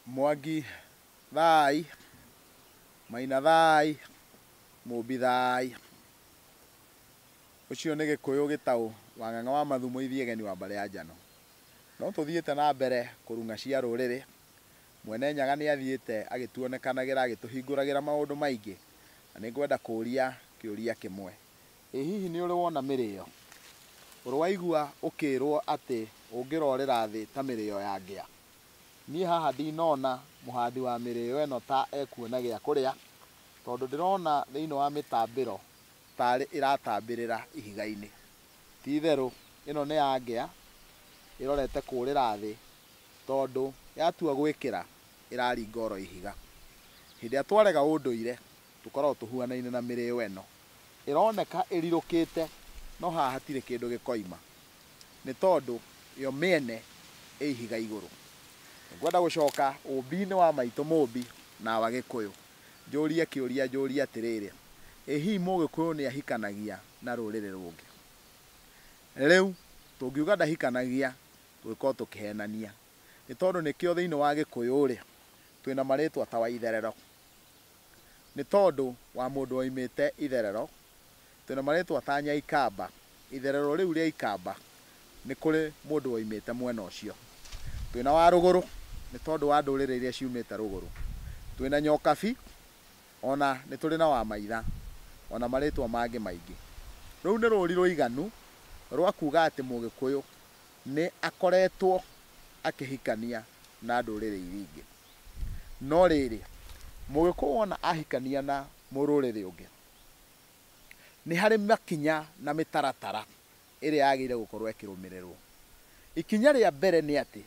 Mwangi thai, Maina thai, Mũmbi thai. Ũcio nĩ Gĩkũyũ gĩtaũ wa ng'ang'a wa mathu mũithi egeni wa mbarĩ ya Njano. No tũthiĩte na mbere kũrung'a cia rũrĩrĩ. Mwene Nyaga nĩ athiĩte agĩtuonekanagĩra agĩtũhingũragĩra maũndũ maingĩ. Na nĩ ngwenda kũũria kĩũria kĩmwe. Ĩ hihi nĩ ũrĩ wona mĩrĩo? Ũrĩ waigua ũkĩrwo atĩ ũngĩrorĩra thĩ ta mĩrĩo ya ngĩa? Niĩ haha ndinona mũhandi wa mĩrĩo ĩno ta ekuona gĩa kũrĩa, tondũ ndĩrona thĩinĩ wa mĩtambĩro tarĩ ĩratambĩrĩra ihiga-inĩ. Ti itherũ ĩno nĩ ya ngĩa ĩrorete kũrĩra thĩ, tondũ yatua gwĩkĩra ĩraringa oro ihiga. Hĩndĩ ĩrĩa twarega ũndũire tũkoragwo tũhuanaine na mĩrĩo ĩno. Ĩroneka ĩrirũkĩte no haha hatirĩ kĩndũ gĩkoima, nĩ tondũ yo mĩene ĩ ihiga igũrũ. Ngwenda gũcoka ũmbi-inĩ wa maitũ Mũmbi na wa Gĩkũyũ, njũrie kĩũria, njũrie atĩrĩrĩ, ĩ hihi Mũgĩkũyũ nĩ ahikanagia na rũrĩrĩ rũngĩ? Rĩu tũngiuga ndahikanagia tũgĩkorwo tũkĩhenania, nĩ tondũ nĩkĩo thĩinĩ wa Gĩkũyũ rĩ twĩna marĩtwa ta Waitherero, nĩ tondũ wa mũndũ woimĩte itherero. Twĩna marĩtwa ta Nyaikamba, itherero rĩu rĩa Ikamba nĩ kũrĩ mũndũ woimĩte mwena ũcio. Twĩna Warũgũrũ nĩ tondũ wa ndũrĩrĩ iria ciumĩte rũgũrũ. Twĩna Nyokabi, ona nĩ tũrĩ na Wamaitha, ona marĩtwa mangĩ maingĩ. Rũu nĩ rũri rũiganu rwa kuga atĩ Mũgĩkũyũ nĩ akoretwo akĩhikania na ndũrĩrĩ iria ingĩ. No rĩrĩ, Mũgĩkũyũ ona ahikania na mũrũrĩrĩ ũngĩ, nĩ harĩ makinya na mĩtaratara ĩrĩa yagĩrĩire gũkorwo ĩkĩrũmĩrĩrwo. Ikinya rĩa mbere nĩ atĩ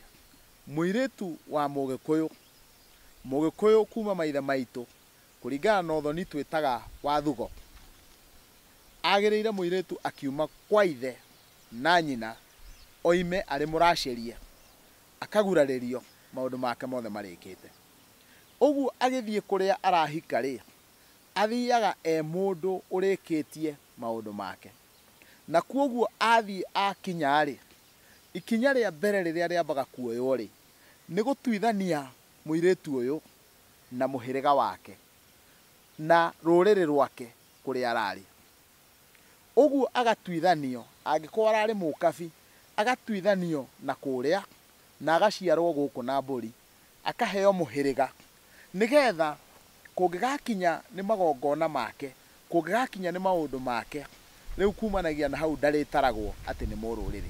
mũirĩtu wa Mũgĩkũyũ, Mũgĩkũyũ kuma maithe maitũ kũringana na ũthoni twĩtaga wa thugo, agĩrĩire mũirĩtu akiuma kwa ithe na nyina oime arĩ mũracĩrie, akagurarĩrio maũndũ make mothe marĩkĩte. Ũguo agĩthiĩ kũrĩa arahika rĩ, athiaga e mũndũ ũrĩkĩtie maũndũ make. Na kwoguo athiĩ akinya rĩ, ikinya rĩa mbere rĩrĩa rĩambaga kuoywo rĩ, nĩ gũtuithania mũirĩtu ũyũ na mũhĩrĩga wake na rũrĩrĩ rwake kũrĩa ararĩ. Ũguo agatuithanio, angĩkorwo ararĩ mũkabi, agatuithanio na kũrĩa na agaciarwo gũkũ na mbũri, akaheo mũhĩrĩga, nĩgetha kũngĩgakinya nĩ magongona make, kũngĩgakinya nĩ maũndũ make, rĩu kumanagia na hau ndarĩtaragwo atĩ nĩ mũrũrĩrĩ.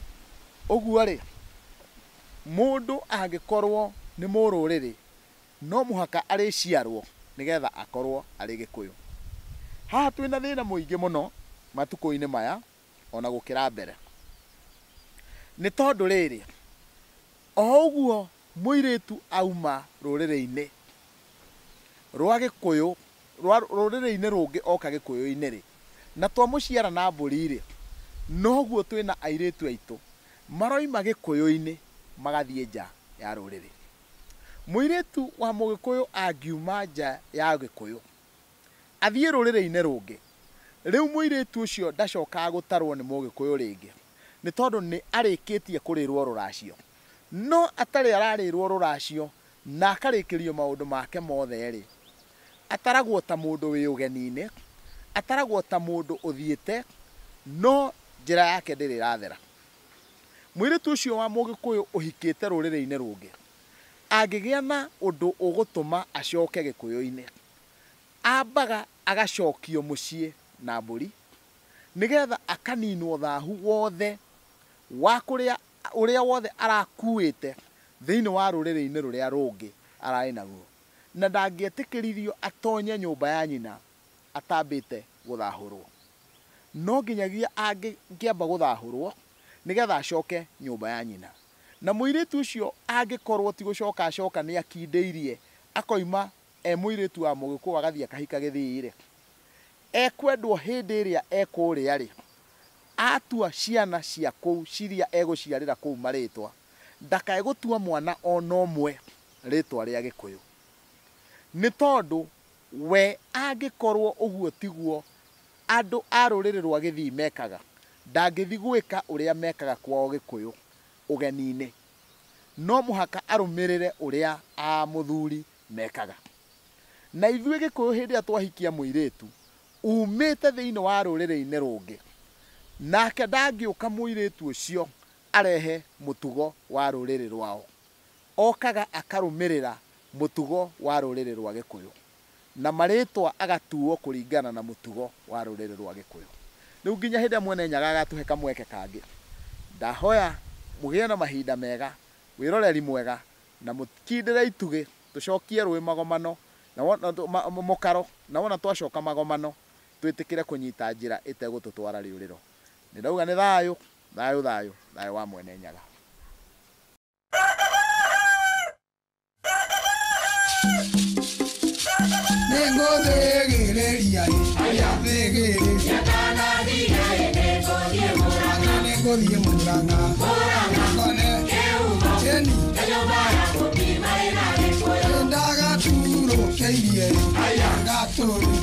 Ũguo rĩ, mũndũ angĩkorwo nĩ mũrũrĩrĩ, no mũhaka arĩciarwo nĩgetha akorwo arĩ Gĩkũyũ. Haha twĩna thĩna mũingĩ mũno matukũ-inĩ maya ona gũkĩra mbere. Nĩ tondũ rĩrĩ, o ũguo mũirĩtu auma rũrĩrĩ-inĩ rwa Gĩkũyũ, rwa rũrĩrĩ-inĩ rũngĩ oka Gĩkũyũ-inĩ rĩ, na twamũciara na mbũri rĩ, noguo twĩna airĩtu aitũ maroima Gĩkũyũ-inĩ magathiĩ nja ya rũrĩrĩ. Mũirĩtu wa Mũgĩkũyũ angiuma nja ya Gĩkũyũ athiĩ rũrĩrĩ-inĩ rũngĩ, rĩu mũirĩtu ũcio ndacokaga gũtarwo nĩ Mũgĩkũyũ rĩngĩ, nĩ tondũ nĩ arĩkĩtie kũrĩrwo rũracio. No atarĩ ararĩrwo rũracio na akarĩkĩrio maũndũ make mothe rĩ, ataragwo ta mũndũ wĩ ũgeni-inĩ, ataragwo ta mũndũ ũthiĩte, no njĩra yake ndĩrĩ ĩrathera. Mũirĩtu ũcio wa Mũgĩkũyũ ũhikĩte rũrĩrĩ-inĩ rũngĩ, angĩgĩa na ũndũ ũgũtũma acoke Gĩkũyũ-inĩ, ambaga agacokio mũciĩ na mbũri, nĩgetha akaninwo thahu wothe wa kũrĩa ũrĩa wothe arakuĩte thĩinĩ wa rũrĩrĩ-inĩ rũrĩa rũngĩ ararĩ naguo. Na ndangĩetĩkĩririo atonye nyũmba ya nyina atambĩte gũthahũrwo. No nginyagia angĩamba gũthahũrwo nĩgetha acoke nyũmba ya nyina. Na mũirĩtu ũcio angĩkorwo ti gũcoka acoka nĩ akindĩirie, akoima e mũirĩtu wa Mũgĩkũyũ agathiĩ akahika gĩthii rĩ, ekwendwo hĩndĩ ĩrĩa ekũrĩa rĩ, atua ciana cia kũu ciria egũciarĩra kũu marĩtwa, ndakae gũtua mwana ona ũmwe rĩtwa rĩa Gĩkũyũ. Nĩ tondũ we angĩkorwo ũguo tiguo andũ a rũrĩrĩ rwa Gĩthii mekaga, ndangĩthiĩ gwĩka ũrĩa mekaga kwao Gĩkũyũ ũgeni-inĩ. No mũhaka arũmĩrĩre ũrĩa a mũthuri mekaga. Na ithuĩ Gĩkũyũ hĩndĩ ĩrĩa twahikia mũirĩtu umĩte thĩinĩ wa rũrĩrĩ-inĩ rũngĩ, nake ndangĩũka mũirĩtu ũcio arehe mũtugo wa rũrĩrĩ rwao. Okaga akarũmĩrĩra mũtugo wa rũrĩrĩ rwa Gĩkũyũ, na marĩtwa agatuo kũringana na mũtugo wa rũrĩrĩ rwa Gĩkũyũ. Rĩu nginya hĩndĩ ĩrĩa Mwene Nyaga agatũhe kamweke kangĩ, ndahoya mũgĩe na mahinda mega, wĩroreri mwega, na mũkindĩre itugĩ, tũcokie rũĩ magomano, na wona mũkaro, na wona twacoka magomano, twĩtĩkĩre kũnyita njĩra ĩtegũtũtwara rĩũrĩro. Nĩ ndauga nĩ thayũ, thayũ, thayũ, thayũ wa Mwene Nyaga. Nĩngũthĩgĩrĩria thĩgĩrĩria nĩngũthiĩ Mũrang'a ngone Jeni ndagaturũkĩirie gatũrũ.